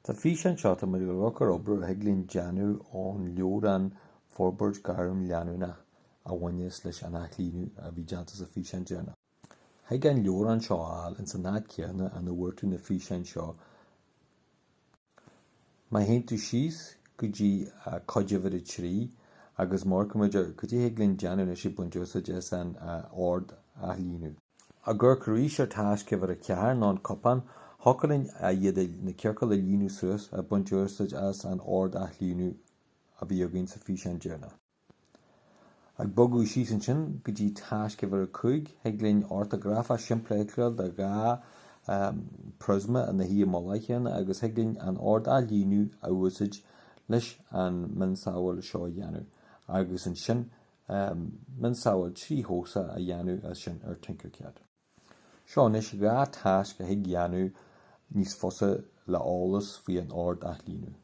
Sa físeán seo tá muid ag amharc ar obair a thig linn déanamh ón leabhrán Forbairt Gairm Leanúnach a bhaineas leis an athlíonadh a bhí déanta sa físeán deireanach. Thig an leabhrán seo a fháil ins an áit céanna ina bhfuair tú na físeáin seo. Má théann tú síos go dtí cuid uimhir 3 agus amharcaimid ar cad é thig linn déanamh anois ag baint úsáid as an ord athlíonadh. Ag amharc arís ar taisc uimhir 4 nó an cupán, thiocfadh linn iad na ciorcail a líonadh suas ag baint úsáid as an ord athlíonadh a bhí againn sa físeán deireanach. Ag bogadh síos ansin go dtí taisc uimhir 5, thig linn ortagrafach simplí a fheiceáil de 2 priosma ina shuí i mullach a chéile agus thig linn an ord athlíonadh a úsáid leis an mionsamhail seo a dhéanamh agus ansin mionsamhail tríthoiseach a dhéanamh as sin ar Tinkercad. Seo anois 2 tasc a thig dhéanamh níos fusa le eolas faoi an ord athlíonadh.